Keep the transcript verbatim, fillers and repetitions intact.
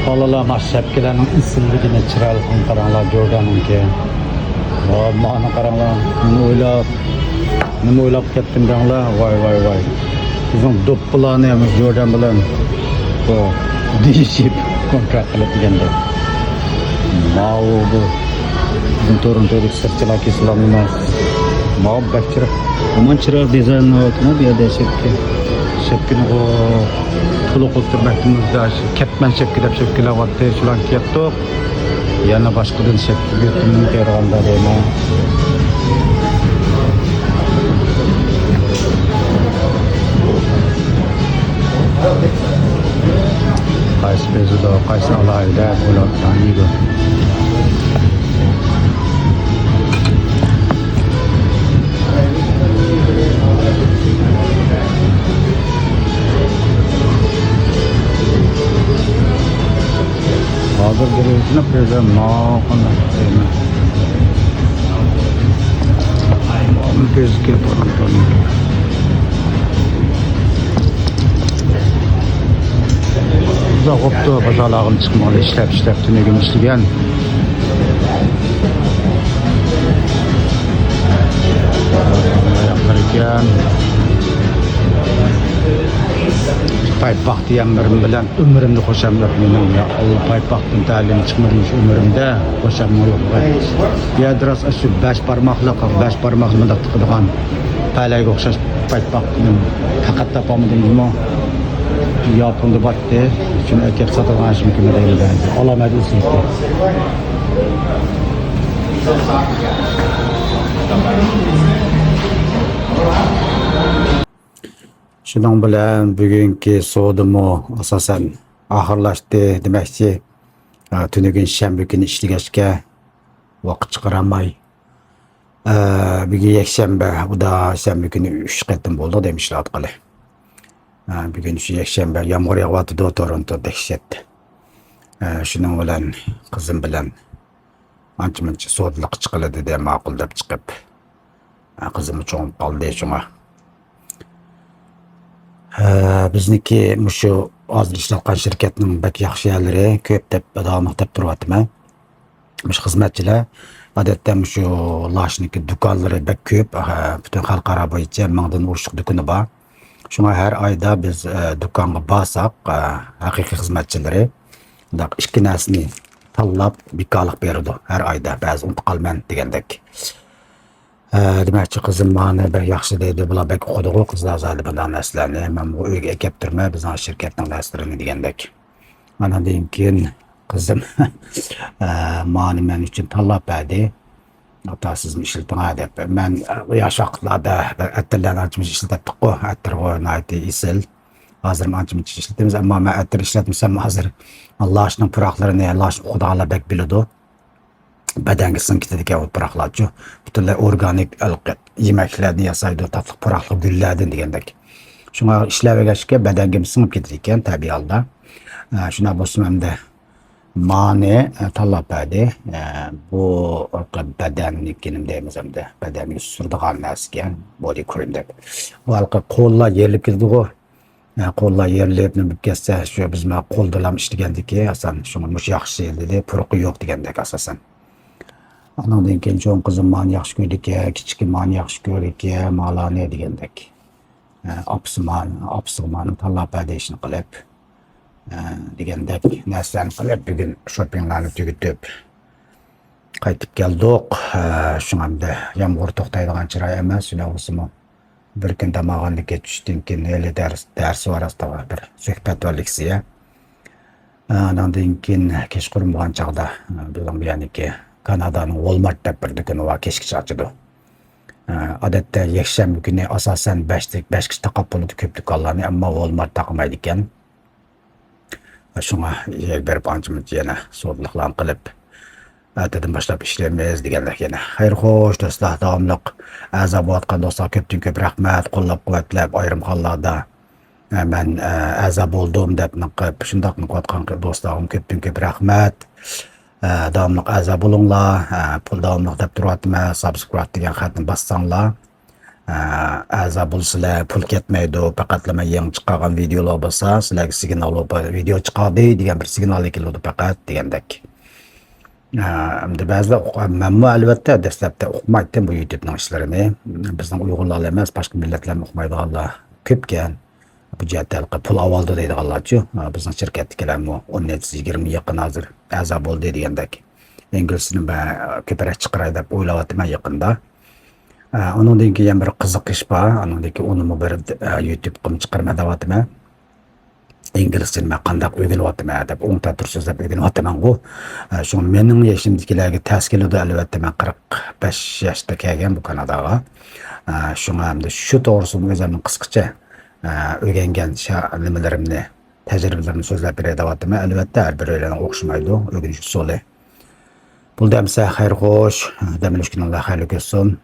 بالىلار، ما شەپكىلەرنىڭ ئېسىللىكىنى، چىرايلىقلىقىنى قاراڭلار، جورداننىڭكى. ۋاي، مانا قاراڭلار، نېمە ئويلاپ، نېمە ئويلاپ كەتتىم دەڭلار. ۋاي، ۋاي، ۋاي. بىزنىڭ دوپپىلارنى مۇشۇ جوردان بىلەن بۇ دېيىشىپ كونترات قىلىپ دېگەندە. ماۋۇ بۇ. بىزنىڭ تورونتودىكى سىرتچىلار كېسىلالمىماس. ماۋۇ بەك چىرايلىق. يامان چىرايلىق دىزاينلاۋاتىمەن بۇ يەردە شەپكە. شەپكىنى ئۇ تولا قىلىپ تۇرمايتتىمىز. كەتمەن شەپكە دەپ شەپكىلەۋاتتى. شۇلارنى كىيەتتۇق. يەنە باشقىدىن شەپكە كىيەتتىم كەيرىغاندا دەيمەن. قايسى بېزىدۇ، قايسى ئالاھىدە بولۇپ تانىيدۇ. ھازىر بىرىنچىنى بىردەم ماقۇل دەيمەن. بىزگە بۇرۇن ئۇزاق بوپتۇ، بازارلارغا چىقمىغىلى، ئىشلەپ، ئىشلەپ، تۈنۈگۈن ئىشلىگەن. ئاياقلار ئىكەن. پايپاق دېگەن بىرىم بىلەن ئۆمرۈمدە خۇشاملىق مېنىڭ يا ئاللا، پايپاقتىن تەلىيىم چىقمىدى شۇ ئۆمرۈمدە، خۇشاملىق يوق. بۇ يەردە راست شۇ بەش بارماقلىق، بەش بارماقنى مۇنداق تىقىدىغان پەلەيگە ئوخشاش پايپاقنى پەقەت تاپالمىدىم جۇمۇ. ياپوندا بارتتى، شۇنى ئەكەپ ساتىدىغان ئىشمىكىن دەيمەن. ئالامەت ئېسىلتى. شۇنىڭ بىلەن بۈگۈنكى سودىمۇ ئاساسەن ئاخىرلاشتى دېمەكچى. ئا، تۈنۈگۈن شەنبە كۈنى ئىشلىگەچكە ۋاقىت چىقىرالماي، ئا، بۈگۈن يەكشەنبە، ئۇدا شەنبە كۈنى ئۈچ قېتىم بولدى دەيمەن ئىشلەۋاتقىلى. ئا، بۈگۈن شۇ يەكشەنبە، يامغۇر يېغىۋاتىدۇ تورونتو، دەھشەت. ئا، شۇنىڭ بىلەن قىزىم بىلەن ئانچە-مۇنچە سودىلىققا چىقىلى دېدى، ماقۇل دەپ چىقىپ. ھە، قىزىممۇ چوڭىيىپ قالدى شۇڭا. ھە، بىزنىڭكى مۇشۇ ھازىر ئىشلەتكەن شىركەتنىڭ بەك ياخشى يەرلىرى كۆپ دەپ داۋاملىق دەپ تۇرۇۋاتىمەن. مۇشۇ خىزمەتچىلەر، ئادەتتە مۇشۇ لاشنىڭكى دۇكانلىرى بەك كۆپ، ھە، پۈتۈن خەلقئارا بويىچە مىڭدىن ئوشۇق دۇكىنى بار. شۇڭا ھەر ئايدا بىز، ئە، دۇكانغا بارساق، ئە، ھەقىقىي خىزمەتچىلىرى مۇنداق ئىككى نەرسىنى تاللاپ بىكارلىق بېرىدۇ. ھەر ئايدا بەزى ئۇنتۇپ قالىمەن دېگەندەك. ئە، دېمەكچى، قىزىم مانا بەك ياخشى دەيدۇ، بۇلار بەك ئۇقىدىغۇ، قىزلار زادى بۇنداق نەرسىلەرنى. مەن بۇ ئۆيگە ئەكەپ تۇرىمەن بىزنىڭ شىركەتنىڭ نەرسىلىرىنى دېگەندەك. ئاندىن كېيىن قىزىم، ئە، مانى مەن ئۈچۈن تاللاپ بەردى. ئاتا، سىزمۇ ئىشلىتىڭ دەپ. مەن، ئە، ياش ۋاقىتلاردا بىر ئەتىرلەرنى ئانچە-مۇنچە ئىشلىتەتتۇققۇ. ئەتىرغۇ ناھايىتى ئېسىل. ھازىرمۇ ئانچە-مۇنچە ئىشلىتىمىز، ئەمما مەن ئەتىر ئىشلەتمىسەم، ھازىر لاشنىڭ پۇراقلىرىنى، لاشنى ئۇقىدىغانلار بەك بىلىدۇ. بەدەنگە سىڭىپ كېتىدىكەن ئۇ پۇراقلارچۇ. پۈتۈنلەي ئورگانىك ھېلىقى يېمەكلەرنى ياسايدۇ، تاتلىق پۇراقلىق گۈللەردىن دېگەندەك. شۇڭا ئىشلەۋەرگەچكە بەدەنگىمۇ سىڭىپ كېتىدىكەن تەبىئىي ھالدا. ئە، شۇنداق بولسىمۇ ئەمدى مانى، ئە، تاللاپ بەردى. ئە، بۇ ھېلىقى بەدەننىڭكى نېمە دەيمىز ئەمدى، بەدەنگە سۈرىدىغان نەرسىكەن، بودى كرېم دەپ. بۇ ھېلىقى قوللار يېرىلىپ كېتىدىغۇ. ئە، قوللار يېرىلىپ، نېمە بولۇپ كەتسە، شۇ بىز مانا قولدىلام ئىشلىگەندىكى، ئاسان شۇڭا مۇشۇ ياخشى دېدى، پۇرىقى يوق دېگەندەك ئاساسەن. ئانىڭدىن كېيىن چوڭ قىزىم مانى ياخشى كۆرىدىكەن، كىچىكىم مانى ياخشى كۆرىدىكەن، مالانى دېگەندەك. ئە، ئاپىسى مان-، ئاپىسىغا مانى تاللاپ بەردى ئىشنى قىلىپ. ئە، دېگەندەك نەرسىلەرنى قىلىپ، بۈگۈن شوپپىڭلارنى تۈگىتىپ قايتىپ كەلدۇق. ئە، شۇڭا ئەمدى يامغۇر توختايدىغان چىراي ئەمەس، شۇنداق بولسىمۇ بىر كۈن دەم ئالغاندىن كېيىن، چۈشتىن كېيىن ھېلى دەرس، دەرس بار ئاستىغا بىر سۆھبەت بار لېكسىيە. ئانىڭدىن كېيىن كەچقۇرۇن بولغان چاغدا، بىزنىڭ بۇ يەرنىكى كانادانىڭ ۋولمارت دەپ بىر دۇكىنى بار، كەچكىچە ئاچىدۇ. ئادەتتە يەكشەنبە كۈنى ئاساسەن بەشتە، بەشكىچە تاقاپ بولىدۇ كۆپ دۇكانلارنى، ئەمما ۋولمارت تاقىمايدىكەن. شۇڭا يەر بېرىپ ئانچە-مۇنچە يەنە سودىلىقلارنى قىلىپ، ئەتىدىن باشلاپ ئىشلەيمىز دېگەندەك يەنە. خەير خوش دوستلار، داۋاملىق ئەزا بولۇۋاتقان دوستلارغا كۆپتىن كۆپ رەھمەت، قوللاپ قۇۋۋەتلەپ، ئايرىم ھاللاردا، ئە، مەن، ئە، ئەزا بولدۇم دەپ نىقىپ، شۇنداق نىقىۋاتقان دوستلارغىمۇ كۆپتىن كۆپ رەھمەت. ئە، داۋاملىق ئەزا بولۇڭلار، ئە، پۇل داۋاملىق دەپ تۇرۇۋاتىمەن، سابسكرايب دېگەن خەتنى باسساڭلار. ئە، ئەزا بولسىلەر، پۇل كەتمەيدۇ، پەقەتلا مەن يېڭى چىقارغان ۋىدېئولار بولسا سىلەرگە سىگنال بولۇپ، ۋىدېئو چىقاردى دېگەن بىر سىگنال كېلىدۇ پەقەت دېگەندەك. ئە، ئەمدى بەزىلەر ئۇق-، مەنمۇ ئەلۋەتتە دەسلەپتە ئۇقمايتتىم بۇ يۇتۇبنىڭ ئىشلىرىنى. بىزنىڭ ئۇيغۇرلارلا ئەمەس، باشقا مىللەتلەرمۇ ئۇقمايدىغانلار كۆپكەن. بۇ جەھەتتە ھېلىقى پۇل ئاۋالدى دەيدىغانلارچۇ، ئە، بىزنىڭ شىركەتتىكىلەرمۇ ئون نەچچە، يىگىرمە يېقىن ھازىر ئەزا بولدى دېگەندەك. ئىنگلىزچىنى مەن كۆپرەك چىقىراي دەپ ئويلاۋاتىمەن يېقىندا. ئە، ئۇنىڭدىن كېيىن يەنە بىر قىزىق ئىش بار. ئۇنىڭدىن كېيىن ئۇنىمۇ بىر، ئە، يۇتۇبقىمۇ چىقىرىمەن دەۋاتىمەن. ئىنگلىزچىنى مەن قانداق ئۆگىنىۋاتىمەن دەپ ئوڭ تەتۈر سۆزلەپ ئۆگىنىۋاتىمەنغۇ. ئە، شۇڭا مېنىڭ يېشىمدىكىلەرگە تەس كېلىدۇ، ئەلۋەتتە، مەن قىرىق بەش ياشتا كەلگەن بۇ كاناداغا. ئە، شۇڭا ئەمدى شۇ توغرىسىدىمۇ ئۆزۈمنىڭ قىسقىچە، ئە، ئۆگەنگەن شا-، نېمىلىرىمنى، تەجرىبىلىرىمنى سۆزلەپ بېرەي دەۋاتىمەن. ئەلۋەتتە، ھەر بىرەيلەننىڭ ئوخشىمايدۇ ئۆگىنىش ئۇسۇلى. بولدى ئەمىسە، خەير خوش. دەم ئېلىش كۈنۈڭلار خەيرلىك ئۆتسۇن.